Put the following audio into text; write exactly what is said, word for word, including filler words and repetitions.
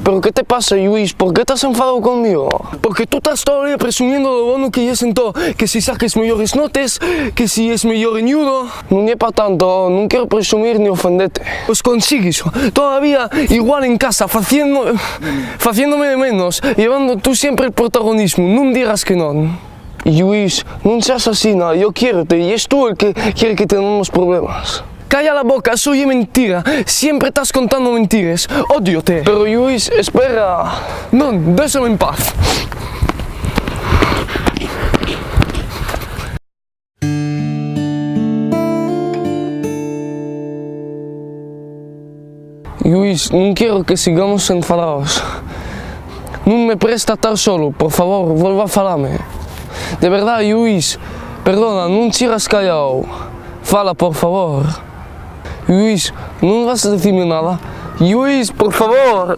Pero ¿qué te pasa, Lluís? ¿Por qué tas enfadao conmigo? Porque tu tas todavía presumiendo lo bono que yes en too, que si saques meyores notes, que si yes meyor en judo. Nun ye pa tanto, nun quiero presumir ni ofendete. Pues consigues todavía igual en casa, faciendo, faciéndome de menos, llevando tu siempre el protagonismo, nun digas que non. Lluís, nun seas asina, yo quiérote, yes tu el que quiere que tengamos problemas. Calla la boca, eso ye mentira, siempre tas contando mentires, ódiote. Pero Lluís, espera. Non, déxame en paz. Lluís, nun quiero que sigamos enfadaos. Nun me presta tar solu, por favor, vuelve a falame. De verdá, Lluís, perdona, nun sigas callao. Fala, por favor. Lluís, nun vas dicime nada? Lluís, por favor.